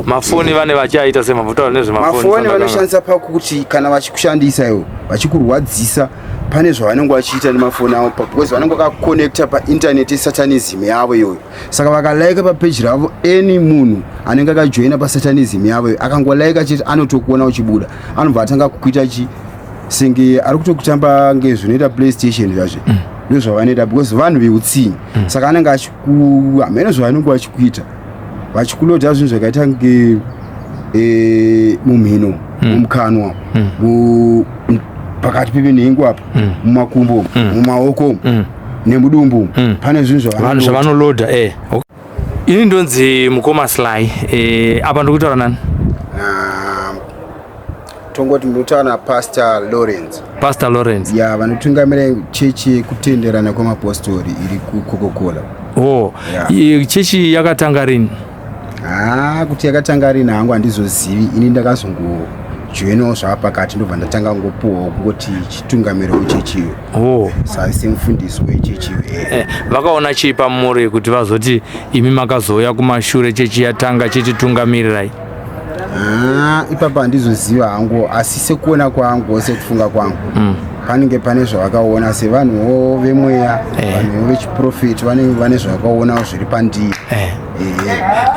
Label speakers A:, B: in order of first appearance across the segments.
A: Mafoni vane vachiaita semavutaura nezvemafoni.
B: Mafoni vanoshandisa pakuti kana vachikushandisa iwo vachikurwadzisa, pane zvavanenge vachiita nemafoni avo, because vanenge vakakonekta paintaneti yesatanism yavo iyoyo. Saka vakalaika papeji ravo, any munhu anenge akajoina pasatanism yavo iyo akangolaika chete, anotokuona uchibuda, anobva atanga kukuita chi senge ari kutokutamba ngezvinoita PlayStation zvazve. Ndozvavanoita because vanhu veutsinyi. Saka anenge achiku hameno zvavanenge vachikuita, vachikulodha zvinhu zvakaita nge mumhino, mumukanwa, pakati peminhengo apa, mumakumbo, mumaoko nemudumbu. Pane zvinhu
A: vanhu zvavanolodha. Ini ndonzi mukoma Sly. Apa ndiri kutaura nani?
B: Na tongoti ndinotaura naPastor Lawrence.
A: Pastor Lawrence.
B: Ya, vanotungamira chechi yekutenderana kwemapostori iri kuCoca-Cola.
A: Oh.
B: Yeah.
A: Chechi yakatanga rini?
B: Ha, kuti yakatanga rini hangu handizozivi. Ini ndakazongojoinawo zvava pakati, ndobva ndatanga ngopuwawo kungoti chitungamirawo chechiyo semufundisi wechechiyo.
A: Vakaona chii pamuri kuti vazoti imi makazouya kumashure chechi yatanga, chichitungamirirai?
B: Ah, ipapa handizoziva hangu, asi sekuona kwangu, sekufunga kwangu, panenge pane zvavakaona sevanhuwo vemweya. Vanhuwo vechiprofeti vanenge vane zvavakaonawo zviri pandiri.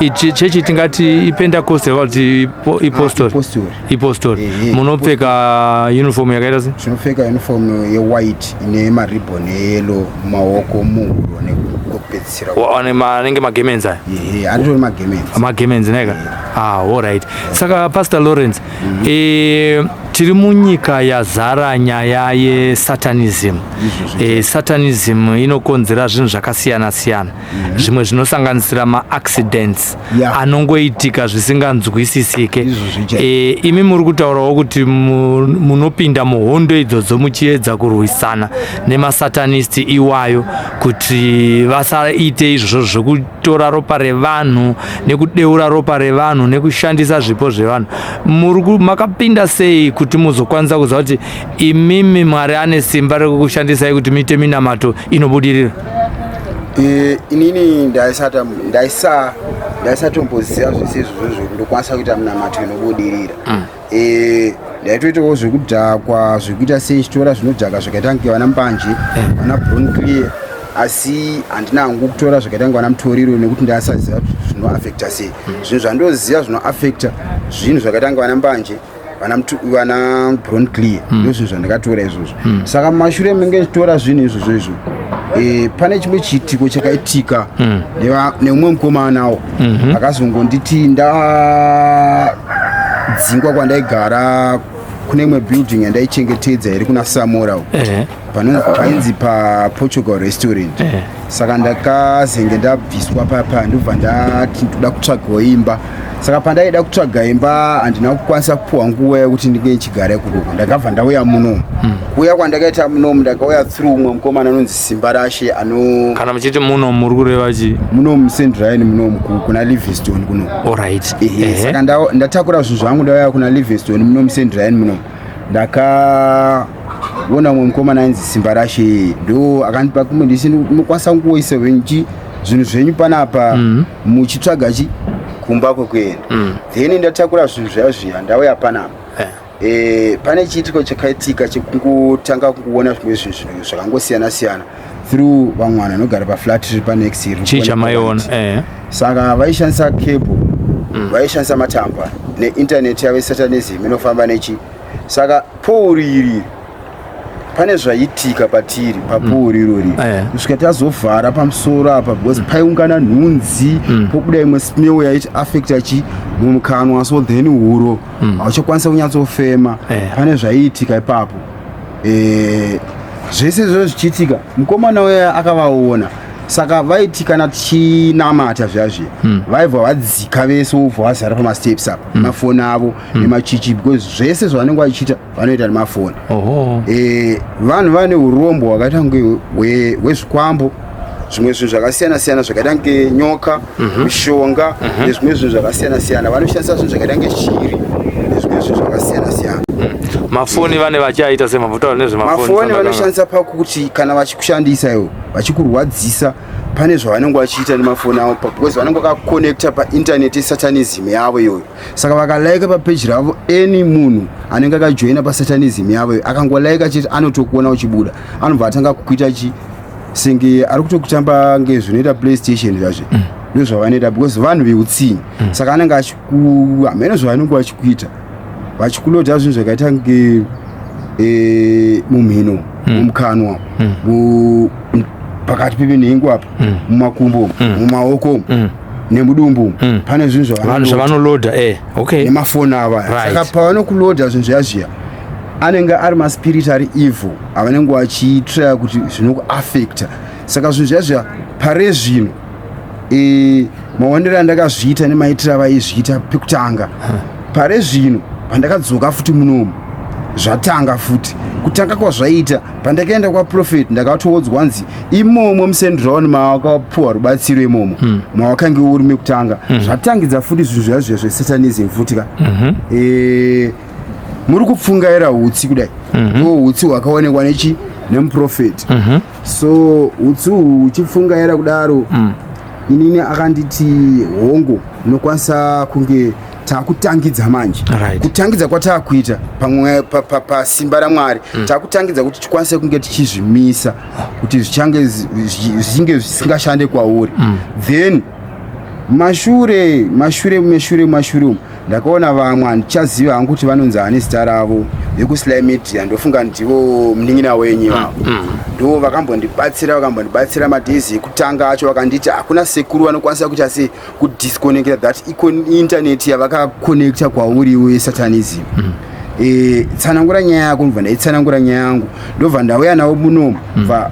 A: Ichi chechi tingati iPentecost kuti ipostori?
B: Ipostori.
A: Ipostori.
B: Ehe.
A: Munopfeka uniform yakaita se?
B: Tinopfeka uniform yewhite ine maribhoni eyellow mumaoko, muhuro nekwekupedzisira.
A: Anenge magarments aya?
B: Ehe, aritori magarments.
A: Magarments neka. Ah, alright. Saka Pastor Lawrence, tiri munyika yazara nyaya yesatanism. Satanism inokonzera zvinhu zvakasiyana siyana, zvimwe zvinosanganisira maaccidents anongoitika zvisinganzwisisike.
B: Izvo zvicha-
A: Imi muri kutaurawo kuti munopinda muhondo idzodzo muchiedza kurwisana nemasatanist iwayo kuti vasaite izvozvo zvekutora ropa revanhu nekudeura ropa revanhu nekushandisa zvipo zvevanhu. Makapinda sei kuti muzokwanisa kuziva kuti imimi Mwari ane simba rekukushandisai kuti muite minamato inobudirira?
B: Inini ndaisatomboziva zvese izvozvo ndokwanisa kuita minamato inobudirira. Ndaitoitawo zvekudhakwa, zvekuita sei, chitora zvinodhaka zvakaita kunge vana mbanje, vana Broncleer, asi handina hangu kutora zvakaita kunge vana mutoriro nekuti ndaisaziva kuti zvinoafekta sei. Zvinhu zvandoziva zvinoafekta zvinhu zvakaita kunge vana mbanje, vana Broncleer, ndo zvinhu zvandakatora izvozvo. Saka mumashure menge ndichitora zvinhu izvozvo izvo, pane chimwe chiitiko chakaitika neumwe mukomanawo akazongonditi ndadzingwa kwandaigara kune imwe building yandaichengetedza iri kuna Samora uko. Painzi paPortugal Restaurant. Saka ndakazenge ndabviswa papa, ndobva ndati ndoda kutsvagawo imba. Saka pandaida kutsvaga imba, handina kukwanisa kupuwa nguva yekuti ndinge ndichigara ikokoko. Ndakabva ndauya munomu. Kuuya kwandakaita munomu, ndakauya through umwe mukomana anonzi Simba Rashe ano
A: Kana muchiti muno, muri kureva chii?
B: Munomu Sendrine munomu, kuna Livingston kuno. Ehe, saka ndatakura zvinhu zvangu, ndauya kuna Livingston muno muSendrine muno. Ndakaona mumwe mukomana ainzi Simba Rashe, ndo akandipa kumwe ndisi munokwanisa kungoisa venchi zvinhu zvenyu panapa muchitsvaga chi kumba kwekuenda. Then ndatakura zvinhu zviya zviya, ndauya panapa. Pane chiitiko chakaitika chekungotanga kungoona zvimwe zvinhu zvakangosiyana siyana through vamwe vanhu vanogara paflat riri panext iri.
A: Chii chamaiona?
B: Saka vaishandisa cable, vaishandisa matamba neintaneti yavo yesatanism inofamba nechi. Saka pole iri, pane zvaitika patiri papole irori kusvika tazovhara pamusoro apa because paiungana nhunzi, pobuda imwe smell yaiti affecta chi mumukanwa, so then huro hauchakwanisa kunyatsofema. Pane zvaiitika ipapo. Zvese izvozvo zvichiitika, mukomana uya akavaona. Saka vaiti kana tichinamata zviya zviya, vaibva vadzika vese, vobva vazara pamasteps apa nemafoni avo nemachichi, because zvese zvavanenge vachiita vanoita nemafoni. Vanhu vane urombo hwakaita kunge hwezvikwambo, zvimwe zvinhu zvakasiyana siyana zvakaita kunge nyoka, mishonga nezvimwe zvinhu zvakasiyana siyana. Vanoshandisa zvinhu zvakaita kunge shiri nezvimwe zvinhu zvakasiyana siyana.
A: Mafoni vane vachiaita semavutaura nezvemafoni?
B: Mafoni vanoshandisa pakuti kana vachikushandisa iwo vachikurwadzisa. Pane zvavanenge vachiita nemafoni avo because vanenge vakakonekta paintaneti yesatanism yavo iyoyo. Saka vakalaika papeji ravo, any munhu anenge akajoina pasatanism yavo iyo akangolaika chete, anotokuona uchibuda, anobva atanga kukuita chi senge ari kutokutamba ngezvinoita PlayStation zvazve. Ndozvavanoita because vanhu veutsinye. Saka anenge achiku hameno zvavanenge vachikuita, vachikulodha zvinhu zvakaita nge mumhino, mumukanwa, pakati peminhengo apa, mumakumbo, mumaoko nemudumbu. Pane zvinhu
A: vanhu zvavanolodha, okay.
B: Nemafoni ava. Saka pavanokulodha zvinhu zviya zviya, anenge ari maspirit ari evil avanenge vachitraya kuti zvinokuafecta. Saka zvinhu zviya zviya pare zvino, maonero andakazviita nemaitiro avaizviita pekutanga, pare zvino pandakadzoka futi munomu, zvatanga futi. Kutanga kwazvaita, pandakaenda kwaprofet, ndakatoudzwa nzi imomo musendron mawakapuwa rubatsiro imomo mawakange uri mekutanga, zvatangidza futi zvinhu zviya zviya zvesatanism futi ka. Muri kupfungaira hutsi kudai, ndo hutsi hwakaonekwa nechi nemuprofeti. So hutsi uhu huchipfungaira kudaro, inini akanditi hongu, unokwanisa kunge taakutangidza manje. Kutangidza kwataakuita pamwe pasimba raMwari, taakutangidza kuti tikwanise kunge tichizvimisa kuti zvichange zvinge zvisingashande kwauri. Then mashure mashure meshure mashure umu ndakaona vamwe, handichaziva hangu kuti vanonzi ani zita ravo, vekuSly Media. Ndofunga ndivo munin'ina wenyu ivavo. Ndo vakambondibatsira, vakambondibatsira madays ekutanga acho. Vakanditi hakuna sekuru vanokwanisa kuita sei kudisconnecta that internet yavakakonekta kwauri iwe yesatanism. Tsanangura nyaya yako. Ndobva ndaitsanangura nyaya yangu, ndobva ndauya navo munomu. Bva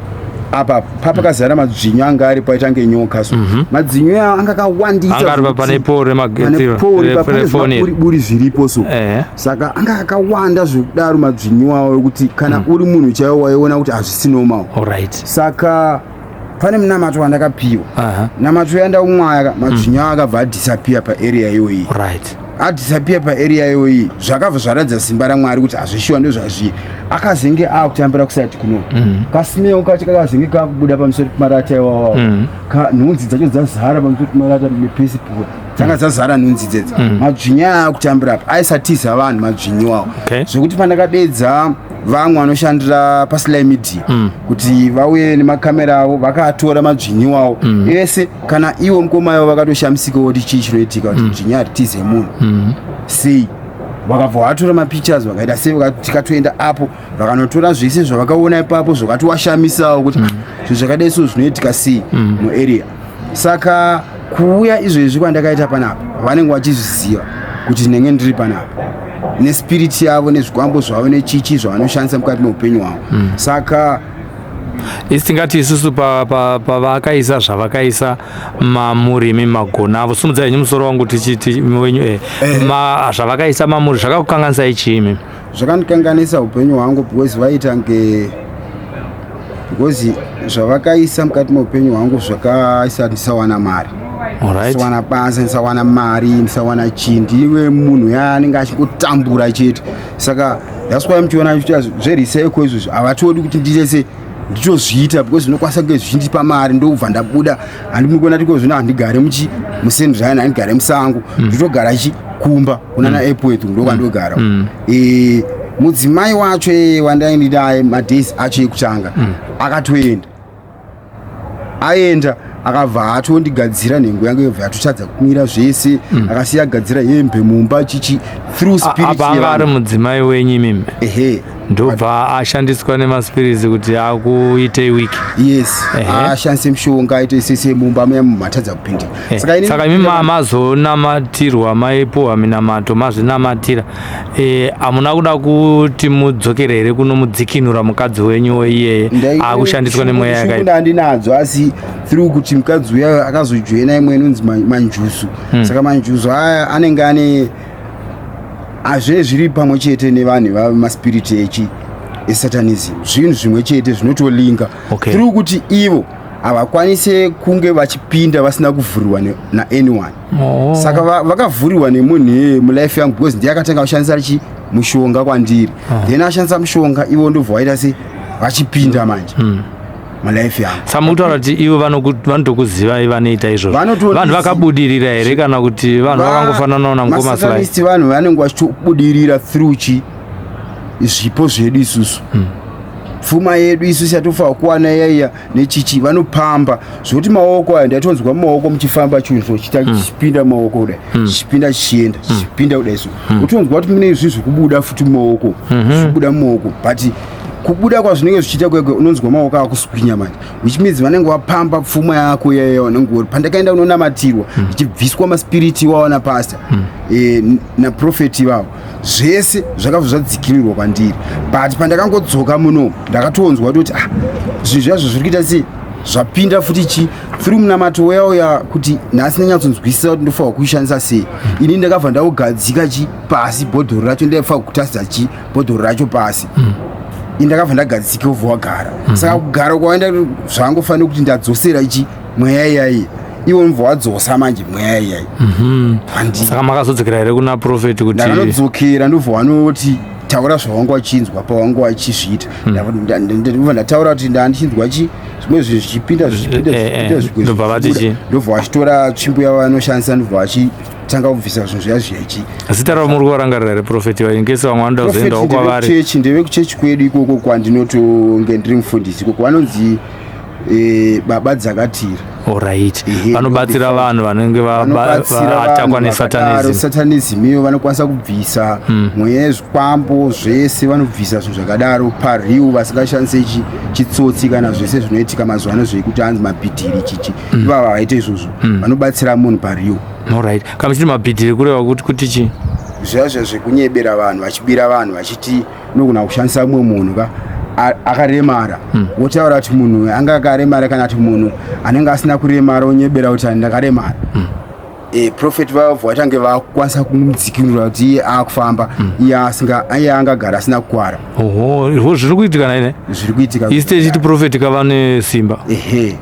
B: apa papakazara madzvinyu anga aripo, aita ngenyoka. So madzvinyu aya anga akawandisa.
A: Anga ari pane pole remagetsi.
B: Pane zvimaburi zviripo so. Saka anga akawanda zvekudaro madzvinyu awo, ekuti kana uri munhu chaiwo waiona kuti hazvisi normal. Saka pane munamato wandakapiwa. Namato yandaumwaya, madzvinyu awo akabva adisappear paarea iyoyi. Adisappear paarea iyoyi, zvakabva zvaratidza simba raMwari kuti hazvishuwa ndozvazviri. Akazenge akutambira kusati kuno, kasimeo kacho kakazenge kakubuda pamusoro pemarata iwawawo. Nhunzi dzacho dzazara pamusoro pemarata nepesi puwa, dzanga dzazara nhunzi dzedzi. Madzvinyu aya akutambira apa aisatiza vanhu madzvinyu awo, zvekuti pandakadedza vamwe vanoshandira paSly Media kuti vauye nemakamera avo, vakatora madzvinyu awo ese. Kana iwo mukoma yavo vakatoshamisikawo kuti chii chinoitika, kuti dzvinyu haritize munhu sei. Vakabva vatora mapictures, vakaita sei, tikatoenda apo, vakanotora zvese zvavakaona ipapo, zvakatowashamisawo kuti zvinhu zvakadai so zvinoitika sei muarea. Saka kuuya izvezvi kwandakaita panapa, vanenge vachizviziva kuti ndinenge ndiri panapa nespiriti yavo nezvikwambo zvavo nechichi zvavanoshandisa mukati meupenyu hwavo. Saka
A: Isi tingati isusu pavakaisa zvavakaisa mamurimi magona avo, simudzai henyu musoro wangu tichiti wenyu zvavakaisa mamuri zvakakukanganisai chiimi?
B: Zvakandikanganisa upenyu hwangu because vaita nge because zvavakaisa mukati meupenyu hwangu zvakaisa ndisawana mari, ndisawana basa, ndisawana mari, ndisawana chii. Ndiwe munhu yaanenge achingotambura chete. Saka that's why muchiona chiita zverecycle izvozvo, havatodi kuti ndiite se nditozviita because zvinokwanisa kunge zvichindipa mari. Ndobva ndabuda, handimuri tiko zvino, handigare muchi musendrine, handigare musango, ndotogara chi kumba kunana Epworth, ndokwandogara. Mudzimai wacho wandaindidaye madays acho ekutanga akatoenda, aenda akabva atondigadzira nhengo yangu, yobva yatotadza kumira zvese. Akasiya agadzira hembe mumba chichi through spirit
A: Apa anga ari
B: yevanhu.
A: Mudzimai wenyu imimi?
B: Ehe.
A: Ndobva ashandiswa nemaspirits kuti akuitei weak?
B: Yes. Ashandise mushonga, aite sese mumba muya matadza kupindira.
A: Saka saka imi mazonamatirwa, maipuhwa minamato, mazvinamatira, hamuna kuda kuti mudzokere here kunomudzikinura mukadzi wenyu iyeye akushandiswa nemweya yakaipa?
B: Ndandinadzo, asi through kuti mukadzi uya akazojoina imwe inonzi manjusu. Saka manjusu aya anenge ane azve zviri pamwe chete nevanhu vamaspiriti echi esatanism, zvinhu zvimwe chete zvinotolinga. Through kuti ivo havakwanise kunge vachipinda vasina kuvhurirwa naanyone. Saka vakavhurirwa nemunhu iyeye mulife yangu because ndiye akatanga kushandisa chi mushonga kwandiri. Then ashandisa mushonga, ivo ndobva vaita se vachipinda manje. Malife yangu.
A: Saka mukutaura kuti ivo vanotokuzivai vanoita izvozvo. Vanhu vakabudirira here kana kuti vanhu vakangofananawo namukoma Sly?
B: Masatanist vanhu vanenge vachitobudirira through chi zvipo zvedu isusu. Pfuma yedu isusu yatofanira kuwana yaiya nechichi vanopamba zvekuti maoko aya ndaitonzwa mumaoko muchifamba chinhu chiita chichipinda mumaoko kudai, chichipinda chichienda, chichipinda kudai so utonzwa kuti mune zvinhu zvikubuda futi mumaoko, zvichibuda mumaoko, but kubuda kwazvinenge zvichiita kwekwe unonzwa maoko akuswinya manje, which means vanenge vapamba pfuma yako yaiya. Vanenge uri pandakaenda unonamatirwa, ichibviswa maspiriti iwawo napastor, naprofeti ivavo, zvese zvakabva zvadzikirirwa kwandiri. But pandakangodzoka muno ndakatonzwa kuti ah, zvinhu zvazvo zviri kuita sei, zvapinda futi chi through munamato uya uya, kuti nhasi ndanyatsonzwisisa kuti ndofanira kuishandisa sei. Ini ndakabva ndaugadzika chi pasi bhodhoro racho, ndaifanira kutasisa chi bhodhoro racho pasi. Ini ndakabva ndagadzika, ubva wagara. Saka kugara kwaenda zvangofanira kuti ndadzosera ichi mweya iyaiyi, iwe unobva wadzosa manje mweya iyai pandiri.
A: Saka makazodzokera here kuna prophet kuti
B: Ndakanodzokera, ndobva wanoti taura zvawanga wachinzwa pawanga wachizviita. Ndobva ndataura kuti ndandichinzwa chi zvimwe zvinhu zvichipinda, zvichipinda, zvichipinda, zvimwe
A: Ndobva vati
B: zvichibuda.
A: chii?
B: Ndobva vachitora tsvimbo yavanoshandisa, ndobva vachitanga kubvisa zvinhu zviya zviyachi.
A: Zita ravo muri kuvarangarira here, prophet, in case vamwe vanoda kuzoendawo kwavari?
B: Ndevekuchechi, ndevekuchechi kwedu ikoko kwandinotonge ndiri mufundisi ikoko, vanonzi Baba Dzakatira.
A: Alright, vanobatsira vanhu vanenge
B: Vanobatsira
A: vaattackwa
B: vanhu vakadaro,
A: nesatanism.
B: Satanism iyo vanokwanisa kubvisa mweya yezvikwambo zvese, vanobvisa zvinhu zvakadaro pariu vasingashandise chitsotsi kana zvese zvinoitika mazuva ano zvekuti hanzi mabhidhiri chichi. Ivava havaite izvozvo, vanobatsira munhu pariu.
A: Alright, kana muchiti mabhidhiri kureva kuti chii?
B: Zviya zviya zvekunyebera vanhu, vachibira vanhu, vachiti unogona kushandisa mumwe munhu ka akaremara, wotaura kuti munhu uyu anga akaremara, kana kuti munhu anenge asina kuremara onyebera kuti ndakaremara. Prophet vavobva vatange vakwanisa kumudzikinura kuti iye akufamba, iye asinga, iye angagara asina kukwara.
A: Oho, izvo zviri kuitika naine?
B: Zviri kuitika.
A: Isi techiti prophet kava nesimba.
B: Ehe,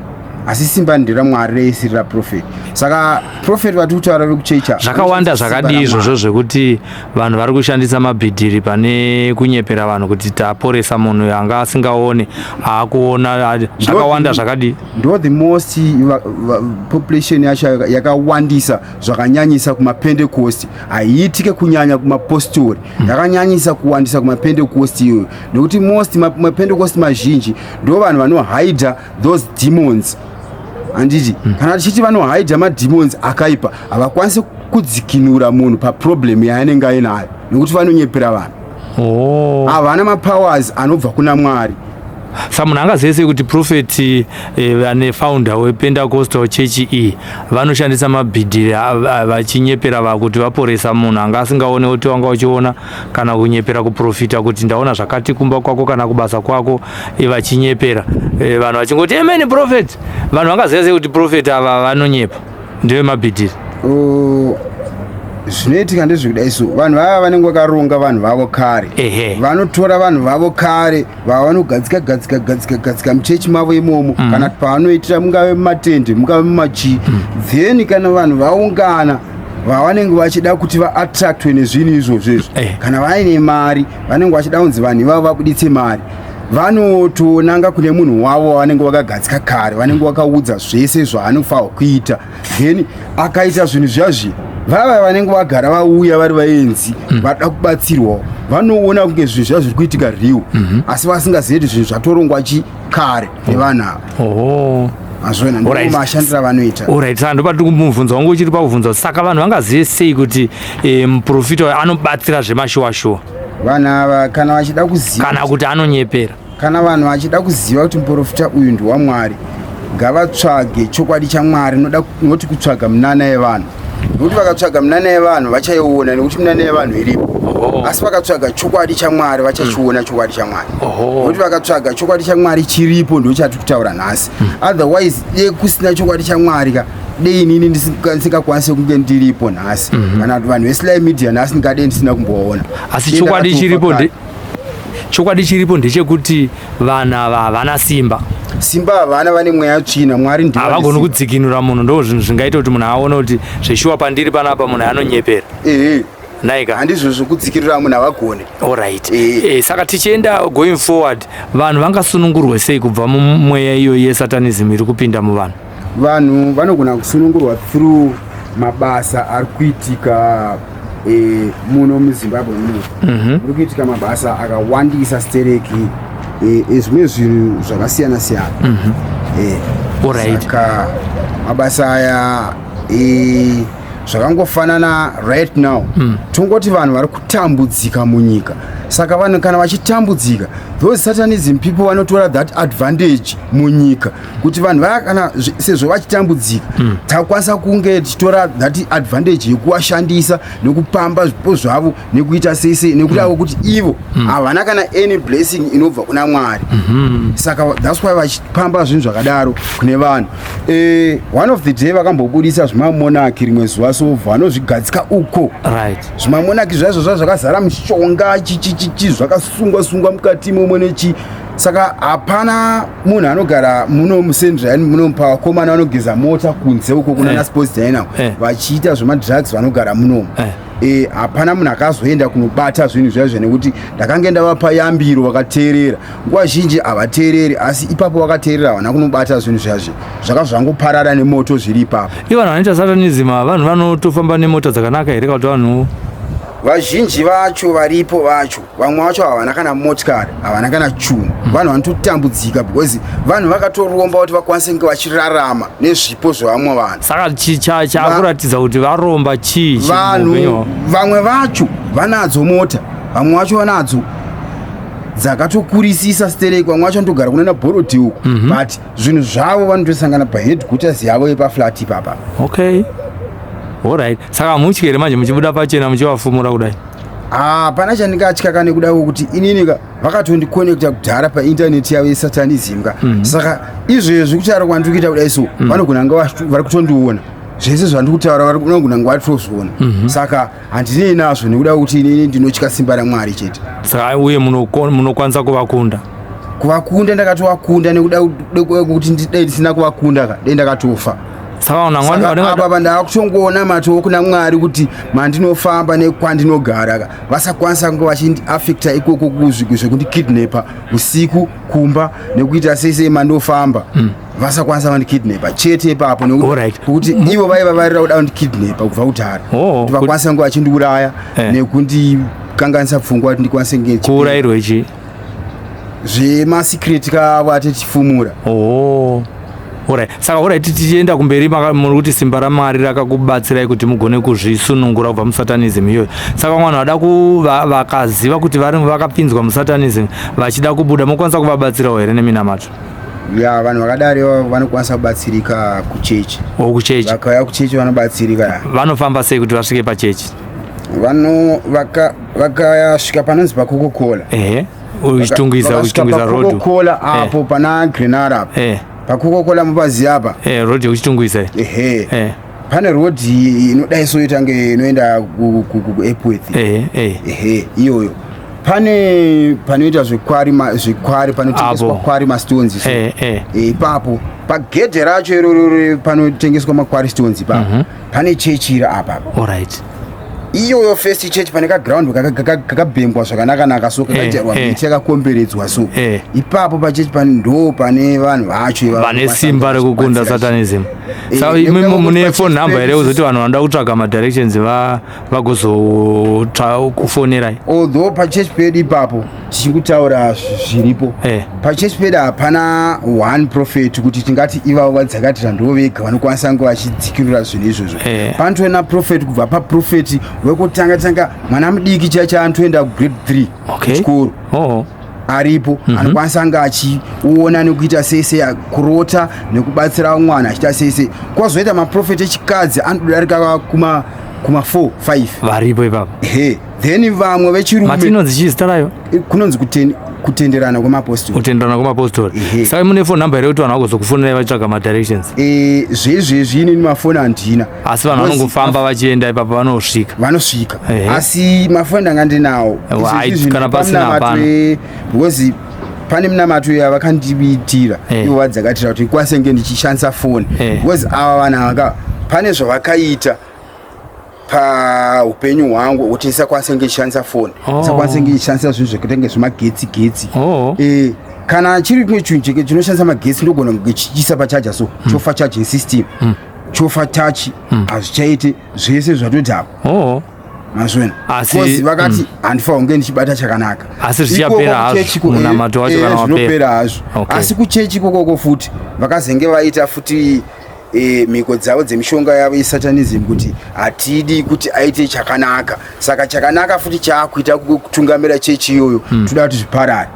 B: asi simba nderaMwari reisiri raprofet. Saka prophet vati kutaura vekuchecha
A: Zvakawanda zvakadii izvozvo zvekuti vanhu vari kushandisa mabhidhiri pane kunyepera vanhu kuti taporesa munhu anga asingaone aakuona? Zvakawanda zvakadii?
B: Ndo the most population yacho yakawandisa zvakanyanyisa kumapentecost. Haiitike kunyanya kumapostori, yakanyanyisa kuwandisa kumapentecost iyoyo, nekuti most mapentecost mazhinji ndo vanhu vanohaidha those demons, handiti? Kana tichiti vanohaidha mademons akaipa, havakwanisi kudzikinura munhu paproblem yaanenge ainayo nekuti vanonyepera vanhu. Havana mapowers anobva kuna Mwari.
A: Saka munhu angazive sei kuti prophet ane founder wePentecostal church iyi vanoshandisa mabhidhiri vachinyepera kuti vaporesa munhu anga asingaone kuti wanga uchiona, kana kunyepera kuprofita kuti ndaona zvakati kumba kwako kana kubasa kwako, vachinyepera vanhu vachingoti amen prophet? Vanhu vangaziva sei kuti prophet ava vanonyepa, ndevemabhidhiri?
B: Oh, zvinoitika ndezvekudai so, vanhu vava vanenge vakaronga vanhu vavo kare. Vanotora vanhu vavo kare vavanogadzika gadzika gadzika gadzika muchechi mavo imomo, kana pavanoitira, mungave mumatende, mungave mumachii. Then kana vanhu vaungana vavanenge vachida kuti vaattractwe nezvinhu izvozvo izvo, kana vaine mari vanenge vachida kunzi vanhu ivavo vabuditse mari, vanotonanga kune munhu wavo wavanenge vakagadzika kare, vanenge vakaudza zvese zvaanofanirwa kuita. Then akaita zvinhu zviya zviya, vava vanenge vagara vauya vari vaenzi vada kubatsirwawo, vanoona kunge zvinhu zviya zviri kuitika real, asi vasingazivi kuti zvinhu zvatorongwa chi kare nevanhu ava. Azvona ndo mashandiro avanoita.
A: Alright, saka ndopatiri kumubvunza wangu uchiri pakubvunza kuti saka vanhu vangazive sei kuti muprofita uyu anobatsira zvemashuwa-shuwa?
B: Vanhu ava kana vachida kuziva
A: kana kuti anonyepera?
B: Kana vanhu vachida kuziva kuti muprofita uyu ndiwaMwari, ngavatsvage chokwadi chaMwari, noti kutsvaga munana yevanhu, nekuti vakatsvaga munana yevanhu vachaiona, nekuti munana yevanhu iripo. Asi vakatsvaga chokwadi chaMwari vachachiona chokwadi chaMwari, nekuti vakatsvaga chokwadi chaMwari chiripo, ndo chatiri kutaura nhasi. Otherwise dei kusina chokwadi chaMwari ka, dei inini ndisingakwanisi kunge ndiripo nhasi, kana kuti vanhu veSly Media nhasi ndingadei ndisina kumboona.
A: Asi
B: Dei
A: chokwadi
B: ndakatofa
A: chiripo
B: kare.
A: Chokwadi chiripo ndechekuti vanhu ava havana simba.
B: Simba havana, vane mweya tsvina. Mwari ndiye ane
A: Havagoni
B: simba.
A: kudzikinura munhu. Ndo zvinhu zvingaita kuti munhu aone kuti zveshuwa pandiri panapa munhu anonyepera.
B: Ehe.
A: Naika.
B: Handizvo zvekudzikirira munhu havagone.
A: Alright. Eh. Saka tichienda going forward, vanhu vangasunungurwe sei kubva mumweya iyoyi yesatanism iri kupinda muvanhu?
B: Vanhu vanogona kusunungurwa through mabasa ari kuitika muno muZimbabwe muno. Muri kuitika mabasa akawandisa stereki, ezvimwe zvinhu zvakasiyana siyana. Saka mabasa aya, zvakangofanana right now, tongoti vanhu vari kutambudzika munyika. Saka vanhu kana vachitambudzika, those satanism people vanotora that advantage munyika kuti vanhu vaya kana sezvo vachitambudzika, takwanisa kunge tichitora that advantage yekuvashandisa nekupamba zvipo zvavo nekuita sei sei, nekuti avo kuti ivo havana kana any blessing inobva kuna Mwari. Saka that's why vachipamba zvinhu zvakadaro kune vanhu. One of the day vakambobudisa zvimamonaki rimwe zuva, so vanozvigadzika uko. Zvimamonaki zvaizvo zvakazara mishonga, chichichichi, zvakasungwa sungwa mukati imomo nechi. Saka hapana munhu anogara muno muSendrai muno pavakomana vanogeza mota kunze uko kuna naSports Dynamo vachiita zvemadrugs vanogara munomu. Hapana munhu akazoenda kunobata zvinhu zvaizvo nekuti ndakange ndavapa yambiro, vakateerera. Nguva zhinji havateereri, asi ipapo vakateerera, havana kunobata zvinhu zvazvo, zvaka zvangoparara nemoto zviri ipapo.
A: I vanhu vanoita satanism ava, vanhu vanotofamba nemota dzakanaka here, kana kuti vanhu?
B: Vazhinji vacho varipo vacho, vamwe vacho havana kana motikari, havana kana chunhu. Vanhu vanototambudzika because vanhu vakatoromba kuti vakwanise kunge vachirarama nezvipo zvevamwe vanhu.
A: Saka chaakuratidza kuti varomba chii
B: Vanhu
A: muupenyu hwavo?
B: Vamwe vacho vanadzo mota, vamwe vacho vanadzo dzakatokurisisa stereki, vamwe vacho vanotogara kunana Borrowdale uku, but zvinhu zvavo vanotosangana paheadquarters yavo yepaflat ipapa.
A: Okay, alright. Saka hamutyi here manje muchibuda pachena muchivafumura kudai?
B: Hapana chandingatya ka, nekuda kwekuti inini ka vakatondiconnecta kudhara paintaneti yavo yesatanism ka. Saka izvezvi kutaura kwandiri kuita kudai so, vanogona kunge vari kutondiona zvese zvandiri kutaura, vanogona kunge vatozviona. Saka handinei nazvo nekuda kwekuti inini ndinotya simba raMwari chete.
A: Saka uye munokwanisa kuvakunda?
B: Kuvakunda ndakatovakunda, nekuda kwekuti dai ndisina kuvakunda ka, dai ndakatofa.
A: Saka vanhu
B: Saka
A: vanenge
B: apa pandaakutongoona matowo kuna Mwari kuti mandinofamba nekwandinogara ka vasakwanisa kunge vachindiafecta ikoko zvekundikidnapa usiku kumba nekuita sei sei. Mandofamba vasakwanisa vandikidnapa chete ipapo, nekuti kuti ivo vaiva varira kuda kundikidnapa kubva kudhara, kuti vakwanisa kunge vachindiuraya nekundikanganisa pfungwa kuti ndikwanise kunge
A: Kuurayirwe chii?
B: Zvemasikireti kavo atichifumura.
A: Oh. Alright. Saka alright, tichienda kumberi, muri kuti simba raMwari rakakubatsirai kuti mugone kuzvisunungura kubva musatanism iyoyo. Saka vanhu vada vakaziva kuti vari vakapinzwa musatanism vachida kubuda, mokwanisa kuvabatsirawo here neminamato?
B: Ya, vanhu vakadari vanokwanisa kubatsirika kuchechi.
A: O, kuchechi.
B: Vakauya kuchechi vanobatsirika.
A: Vanofamba sei kuti vasvike pachechi?
B: Vano vakasvika panonzi paCoca-Cola.
A: Ehe. Uchitungwiza, Uchitungwiza road.
B: Coca-Cola apo pana Grenara apo. PaCoca-Cola mupazi apa.
A: Eh, road yekuChitungwiza.
B: Ehe. Pane road inodai so itange inoenda kuEpworth.
A: Eh, eh.
B: Ehe, iyoyo pane panoita zvequarry, zvequarry, panotengeswa
A: Apo.
B: quarry mastones so.
A: Eh, eh.
B: Ipapo pagedhe racho iroro panotengeswa maquarry stones ipapo, pane chechi iri apa. Iyoyo first church, pane kaground kakabhengwa zvakanaka-naka so, kakadyarwa miti yakakomberedzwa so. Ipapo pachechi pane, ndo pane vanhu vacho ivavo.
A: Vane simba rekukunda
B: Vachibatsira.
A: satanism. Saka
B: Nekuda
A: imimi
B: kwekuti
A: mune
B: pachechi
A: phone number here
B: pedu
A: kuzoti vanhu vanoda kutsvaga madirections vagozokufonerai?
B: Although pachechi pedu ipapo tichikutaura zviripo, pachechi pedu hapana one prophet kuti tingati ivavo vadzakatira ndo vega vanokwanisa kunge vachidzikirira zvinhu izvozvo. Panotoona prophet kubva paprophet wekutanga tanga, mwana mudiki chaicho anotoenda kugrade 3 kuchikoro aripo, anokwanisa kunge achiona nekuita sei sei, kurota nekubatsira mwana achiita sei sei. Kwazoita maprofeti echikadzi anodarika kuma 4 5
A: Varipo ipapo.
B: Ehe, then vamwe vechirume.
A: Mati inonzi chii zita rayo?
B: Kunonzi Kutenderana kwemapostori.
A: Kutenderana kwemapostori.
B: Ehe.
A: Saka mune phone number here kuti vanhu vagozokufonerai vachitsvaga madirections?
B: Zvezvezvi inini mafoni handina.
A: Asi vanhu vanongofamba vachienda ipapo vanosvika?
B: Vanosvika, asi mafoni ndanga ndinawo.
A: Ewa,
B: Izvezvi zvinhu
A: kana pasina
B: pamunamato
A: hapana.
B: Because pane minamato yavakandiitira ivo vadzakatira kuti ikwanise nge ndichishandisa foni, because ava vanhu ava pane zvavakaita. Paupenyu hwangu kuti ndisakwanise kunge ndichishandisa foni, ndisakwanise kunge ndichishandisa zvinhu zvekuita kunge zvemagetsi getsi. Kana chiri chimwe chinhu chinoshandisa magetsi, ndogona kunge chichiisa pachaja, so chofa charging system, chofa touch, hazvichaiti, zvese zvatodhakwa. Mazvona? Because vakati handifanira kunge ndichibata chakanaka.
A: Asi zvichapera
B: Ikoko
A: hazvo,
B: kuchechi
A: munamato wacho kana wapera.
B: Zvinopera hazvo. Asi kuchechi ikokoko futi vakazenge vaita futi mhiko dzavo dzemishonga yavo yesatanism, kuti hatidi kuti aite chakanaka. Saka chakanaka futi chaakuita kutungamira chechi iyoyo, toda kuti zviparare.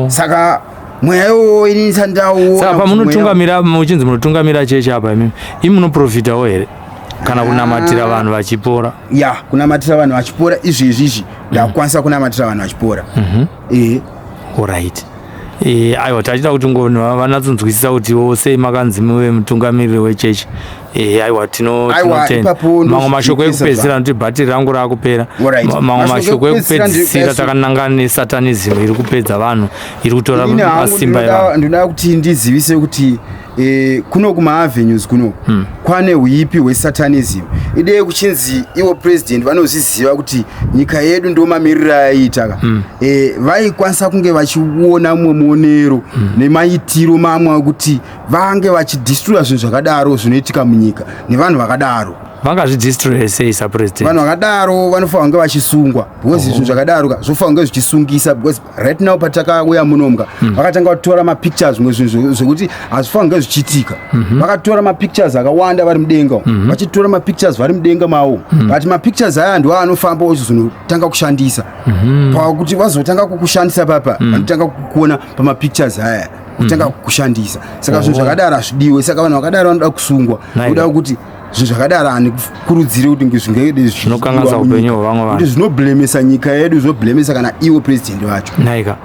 B: Saka mweya iwowo inini sandauona.
A: Saka pamunotungamira, muchinzi munotungamira chechi apa, imimi imi munoprofitawo here kana kunamatira vanhu vachipora?
B: Ya, kunamatira vanhu vachipora izvezvi izvi ndakukwanisa kunamatira vanhu vachipora.
A: Alright. Aiwa, tachida kuti ngo vanatsonzwisisa kuti wo sei makanzi muve mutungamiriri wechechi. Aiwa,
B: Aiwa,
A: tinotenda.
B: ipapo
A: Mamwe mashoko
B: ndozvipisa.
A: ekupedzisira, nokuti bhatiri rangu raakupera. Mamwe
B: Mashoko
A: mashoko
B: ekupedzisira
A: ekupedzisira takananga nesatanism iri kupedza vanhu, iri kutora
B: Inini hangu
A: masimba evanhu.
B: Ndinoda kuti ndizivise kuti kuno kumaavenues kuno kwane uipi hwesatanism. Idei kuchinzi ivo president vanozviziva kuti nyika yedu ndo mamiriro ayaita ka. Vaikwanisa kunge vachiona mumwe muonero nemaitiro mamwe ekuti vange vachidestroya zvinhu zvakadaro zvinoitika munyika nevanhu vakadaro.
A: Vangazvidestroye sei sapresident?
B: Vanhu vakadaro vanofanira kunge vachisungwa, because zvinhu zvakadaro ka zvofanira kunge zvichisungisa, because right now patakauya munomuka vakatanga kutora mapictures, zvimwe zvinhu zvekuti hazvifanira kunge zvichiitika. Vakatora mapictures akawanda vari mudenga umu, vachitora mapictures vari mudenga mavo, but mapictures aya ndiwo anofamba uchizonotanga kushandisa. Pakuti vazotanga kukushandisa papa, vanotanga kukuona pamapictures aya, kutanga kukushandisa. Saka zvinhu zvakadaro hazvidiwe. Saka vanhu vakadaro vanoda kusungwa. Kuda kuti zvinhu zvakadaro handikurudziri kuti zvinge
A: Zvinokanganisa upenyu hwevamwe vanhu.
B: Kuti zvinoblemesa nyika yedu, zvinoblemesa kana iwo president vacho.
A: Naika.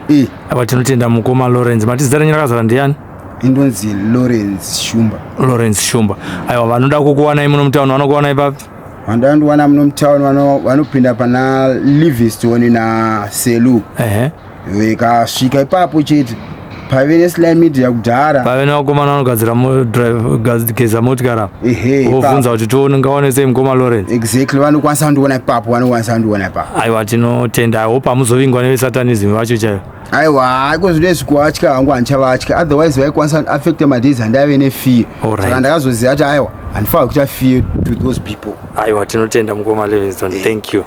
A: Aiwa, tinotenda mukoma Lawrence. Mati zita renyu rakazara ndiani?
B: Indonzi Lawrence Shumba.
A: Lawrence Shumba. Aiwa, vanoda kukuwanai muno mutauni vanokuwanai papi?
B: Vanoda kundiwana muno mutauni vanopinda pana Livingstone naSelu. Vikasvika ipapo chete, paive neSly Media kudhara.
A: Pave nevakomana vanogadzira geza motikari apa.
B: Ehe.
A: Vobvunza kuti tingaone sei mukoma Lawrence.
B: Exactly, vanokwanisa kundiona ipapo, vanokwanisa kundiona ipapo.
A: Aiwa, tinotenda. I hope hamuzovingwa nevesatanism vacho chaivo.
B: Aiwa, iko zvino kuvatya hangu handichavatya, otherwise vaikwanisa affecta madays andaive nefear. Saka ndakazoziva kuti aiwa, handifanira kuita fear to those people.
A: Aiwa, tinotenda mukoma Livingston, thank you.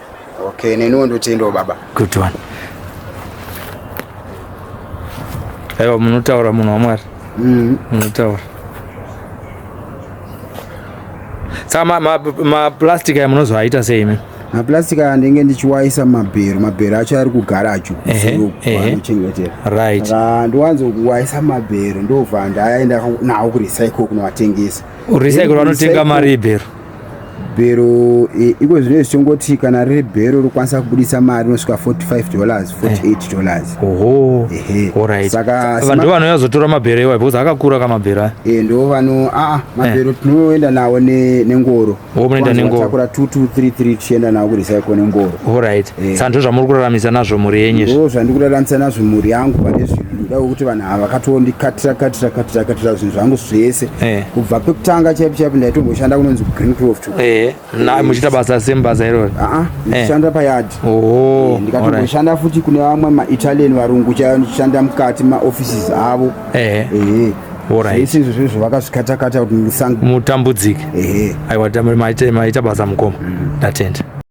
B: Okay, neniwo ndotendawo baba.
A: Good one. Aiwa, munotaura munhu waMwari. Munotaura. Saka maplastic aya munozoaita sei imi?
B: Maplastic aya ndenge ndichiwaisa mabhero, mabhero acho ari kugaracho anochengetera. Saka ndiwanzokuwaisa mabhero, ndobva ndaenda nawo kurecycle kunovatengesa.
A: Recycle vanotenga mari yebhero?
B: Bhero iko zvino zvichongoti kana riri bhero rokwanisa kubudisa mari inosvika $45, $48.
A: Oho.
B: Ehe.
A: Alright.
B: Saka
A: Vanhu vanouya mabhero iwayo, because akakura kamabhero aya.
B: Ndo vano mabhero tinoenda nawo nengoro.
A: Oh, munoenda nengoro.
B: Takura 2 2 3 3 tichienda nawo kurecycle nengoro.
A: Alright. Saka ndo zvamuri kuraramisa nazvo mhuri yenyu izvi?
B: Ndo zvandikuraramisa nazvo mhuri yangu pane zvinhu. Ndoda kuti vanhu ava vakatondikatira katira katira katira zvinhu zvangu zvese. Kubva pekutanga chaipo chaipo ndaitomboshanda kunonzi Greencroft.
A: Na muchiita basa semubasa irori?
B: Aa, ndichishanda payard. Ndikatomboshanda futi kune vamwe maItalian varungu chaivo, ndichishanda mukati maoffices avo. Zvese izvozvo izvo vakazvikatakata kuti
A: Mutambudzike. Aiwa, maita basa mukoma, ndatenda.